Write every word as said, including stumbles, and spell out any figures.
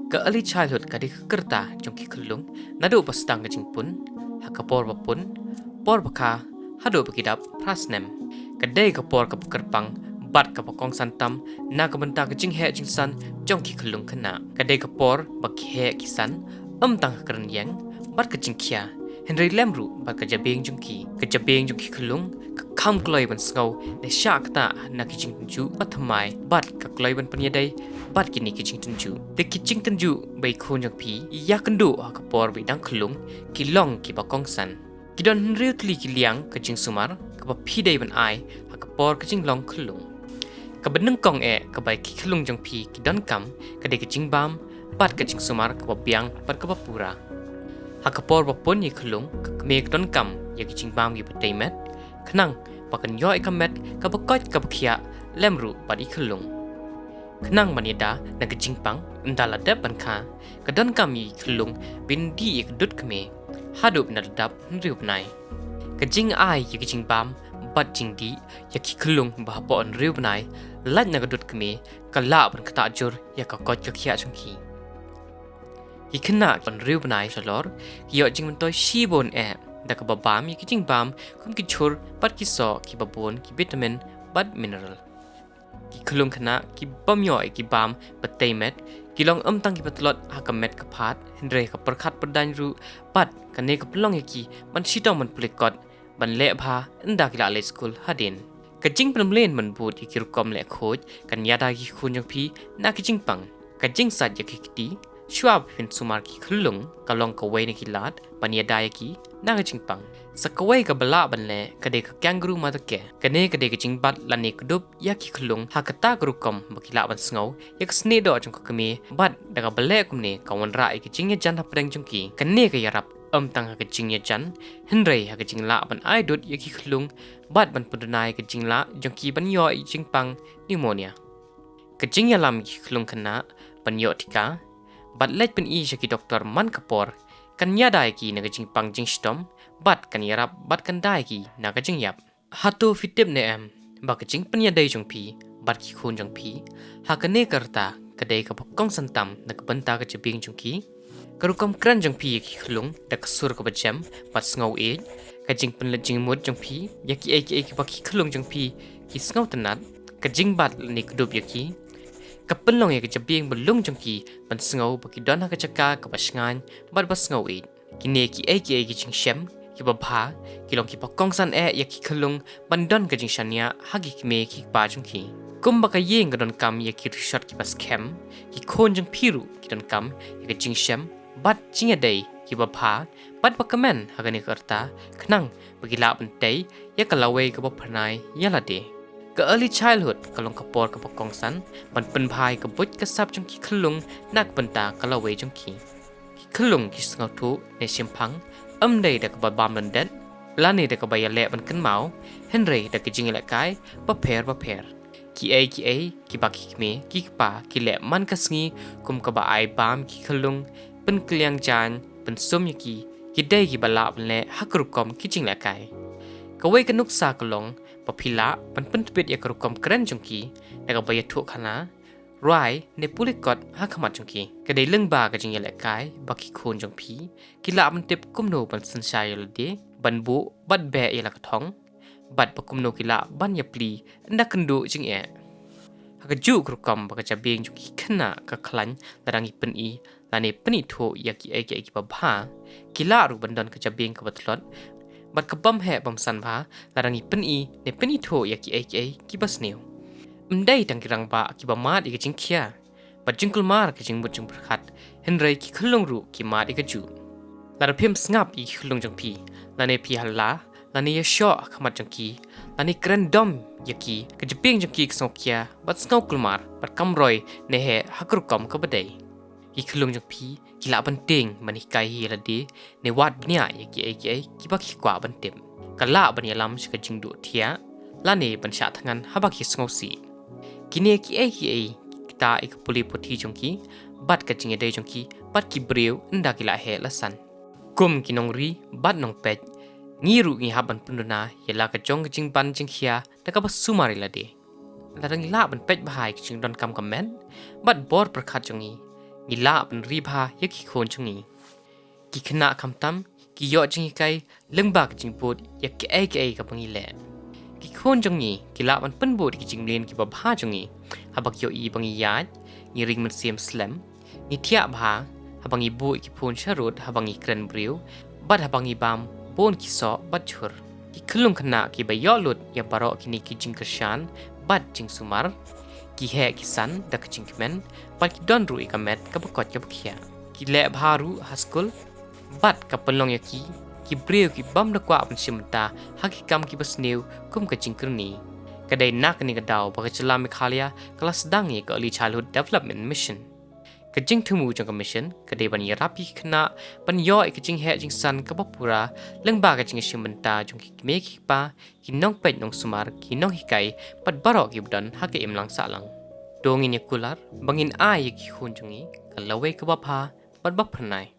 Ka early childhood ka dei ka rta jong ki khyllung, naduh ba sdang ka jingpun, ha ka por ba pun, por ba kha, haduh ba ki dap phra snem. Ka dei ka por kaba kyrpang bad kaba kongsan tam na ka bynta ka jingheh jingsan jong ki khyllung khynnah. Ka dei ka por ba ki heh ki san, ym tang ha ka rynïeng bad ka jingkhia, hynrei lem ruh bad ka jabieng jong ki. Ka jabieng jong ki khyllung ka kham kloi ban sngew ne shah ktah na ki jingtynjuh ba thymmai bad ka kloi ban pynïadei bad kine ki jingtynjuh. Te ki jingtynjuh ba i khun jong phi i ïakynduh ha ka por ba i dang khyllung ki long kiba kongsan. Ki don hynriew tylli ki liang ka jingsumar kaba phi dei ban ai ha ka por ka jinglong khyllung. Kaba nyngkong eh kaba ki khyllung jong phi ki donkam ka dei ka jingbam bad ka jingsumar kaba biang bad kaba pura. Ha ka por ba pun ïa i khyllung, ka kmie ka donkam ïa ki jingbam kiba tei met, khnang ba kan ïoh ïa ka met kaba koit kaba khiah lem ruh bad i khyllung. Khnang ban ïada na ka jingpang, ynda la dep ban kha, ka donkam ïa i khyllung ban dih ïa ka dud kmie haduh ban da la dap hynriew bnai. Ka jingai ïa ka jingbam bad jingdih ïa ki khyllung ba hapoh hynriew bnai lait na ka dud kmie ka lah ban ktah jur ïa ka koit ka khiah jong ki. Ki khynnah hynriew bnai shalor ki ïoh jingmyntoi shibun eh da kaba bam ïa ki jingbam kum ki jhur bad ki soh kiba bun ki vitamin bad mineral. Ki khyllung khynnah ki bym ïoh ïa ki bam ba tei met, ki long ym tang kiba tlot ha ka met ka phad, hynrei ha ka pyrkhat pyrdaiñ ruh, bad kane ka pynlong ïa ki ban shitom ban pule kot, ban leh bha ynda ki la leit skul hadien. Ka jingpynmlien ban bud ïa ki rukom leh khuid kan ïada ïa ki khun jong phi na ka jingpang. Ka jingsait ïa ki kti shuwa ba phin sumar ki khyllung ka long kawei na ki lad ban ïada ïa ki na ka jingpang. Sa kawei kaba lah ban leh ka dei ka kangaroo mother care. Kane ka dei ka jingbat lane kdup ïa ki khyllung ha kata ka rukom ba ki lah ban sngew ïa ka snieh doh jong ka kmie, bad da kaba leh kumne ka wanrah ïa ka jingïajan hapdeng jong ki. Kane ka ïarap ym tang ha ka jingïajan, hynrei ha ka jinglah ban ai dud ïa ki khyllung bad ban pynduna ïa ka jinglah jong ki ban ïoh ïa ka jingpang pneumonia. Ka jingïalam ïa ki khyllung khynnah ban ïoh tika bad leit pyni sha ki doktor man ka por kan ïada ïa ki na ka jingpang jingshitom bad kan ïarap bad kan da ïa ki na ka jingïap. Hato phi tip ne em ba ka jingpynïadei jong phi bad ki khun jong phi ha kane ka rta ka dei kaba kongsan tam na ka bynta ka jabieng jong ki? Ka rukom kren jong phi ïa ki khyllung da ka sur kaba jem bad sngew ïeit, ka jingpynleit jingmut jong phi ïa kiei kiei kiba ki khyllung jong phi ki sngewtynnat, ka jingbat lane kdup ïa ki, ka pynlong ïa ka jabieng ba lung jong ki ban sngew ba ki don ha ka jaka kaba shngaiñ bad ba sngew ïeit. Kine kiei kiei ki jingshem kiba bha ki long kiba kongsan eh ïa ki khyllung ban don ka jingshaniah ha ki kmie ki kpa jong ki. Kumba ka ïing ka donkam ïa ki rishot kiba skhem, ki khun jong phi ruh ki donkam ïa ka jingshem bad jingïadei kiba bha bad ba kmen ha kane ka rta, khnang ba ki lah ban tei ïa ka lawei kaba phyrnai ïa lade. Ka early childhood ka long ka por kaba kongsan ban pynbha ïa ka buit ka sap jong ki khyllung na ka bynta ka lawei jong ki. Ki khyllung ki sngewthuh ne shemphang ym dei da kaba bam lyndet lane da kaba ïaleh ban kynmaw, hynrei da ka jingïalehkai bapher bapher. Kiei kiei kiba ki kmie ki kpa ki leh man ka sngi, kum kaba ai bam ki khyllung, pynkylliang jaiñ, pynsum ïa ki, ki dei kiba lah ban leh ha ka rukom ki jinglehkai. Kawei ka nuksa ka long ba phi lah ban pyntbit ïa ka rukom kren jong ki da kaba ïathuhkhana, rwai ne pule kot ha khmat jong ki. Ka dei lyngba ka jingïalehkai ba ki khun jong phi ki lah ban tip kumno ban synshar ïa lade, ban buh bad beh ïa la ka thong, bad ba kumno ki lah ban ïapli ynda kynduh jingeh. Ha kajuh ka rukom ba ka jabieng jong ki khynnah ka khlaiñ lada ngi pyni lane pynithuh ïa kiei kiei kiba bha, ki lah ruh ban don ka jabieng kaba tlot bad ka bym heh bym san bha lada ngi pyni ne pynithuh ïa kiei kiei kiba sniew. Ym dei tang ki rangbah kiba mad ïa ka jingkhia bad jingkulmar ka jingmut jingpyrkhat, hynrei ki khyllung ruh ki mad ïa kajuh. Lada phim sngap ïa ki khyllung jong phi, lane phi hala lane ïashoh ha khmat jong ki, lane kren dom ïa ki, ka jabieng jong ki ka sngewkhia bad sngewkulmar bad kam roi ne heh ha ka rukom kaba dei. Ki khyllung jong phi ki lah ban tieng ban hikai hi ïa lade ne wad bniah ïa kiei kiei kiba ki kwah ban tip. Ka lah ban ïalam sha ka jingduh thiah lane ban shah thngan haba ki sngewsih. Kine kiei kiei ki ktah ïa ka pule puthi jong ki bad ka jingïadei jong ki bad ki briew ynda ki la heh la san. Kum ki nongri bad nongpeit, ngi ruh ngi hap ban pynduna ïa la ka jong ka jingban jingkhia da kaba sumar ïa lade. lada ngi lah ban peit bha ïa ki jingdonkam ka met bad bor pyrkhat jong ngi, ngi lah ban ri bha ïa ki khun jong ngi. Ki khynnah khamtam ki ïoh jinghikai lyngba ka jingbud ïa kiei kiei kaba ngi leh. Ki khun jong ngi ki lah ban pynbud ïa ki jingmlien kiba bha jong ngi haba ki ïohi ba ngi ïaid, ngi ring mynsiem slem, ngi thiah bha haba ngi buh ïa ki phone sharud, haba ngi kren briew, bad haba ngi bam bun ki soh bad jhur. Ki khyllung khynnah kiba ïoh lut ïa baroh kine ki jingkyrshan bad jingsumar, ki heh ki san da ka jingkmen, bad ki don ruh ïa ka met kaba koit kaba khiah. Ki leh bha ruh ha skul, bad ka pynlong ïa ki ki briew kibym da kwah ban shim bynta ha ki kam kiba sniew kum ka jingkyrni. Ka dei na kane ka daw ba ka jylla Meghalaya ka la sdang ïa ka Early Childhood Development Mission. Ka jingthmu jong ka mission ka dei ban ïarap ïa ki khynnah ban ïoh ïa ka jingheh jingsan kaba pura lyngba ka jingïashim bynta jong ki kmie ki kpa, ki nongpeit nongsumar, ki nonghikai, bad baroh kiba don ha ka imlang sahlang. To ngin ïa kular ba ngin ai ïa ki khun jong ngi ka lawei kaba bha bad ba phyrnai.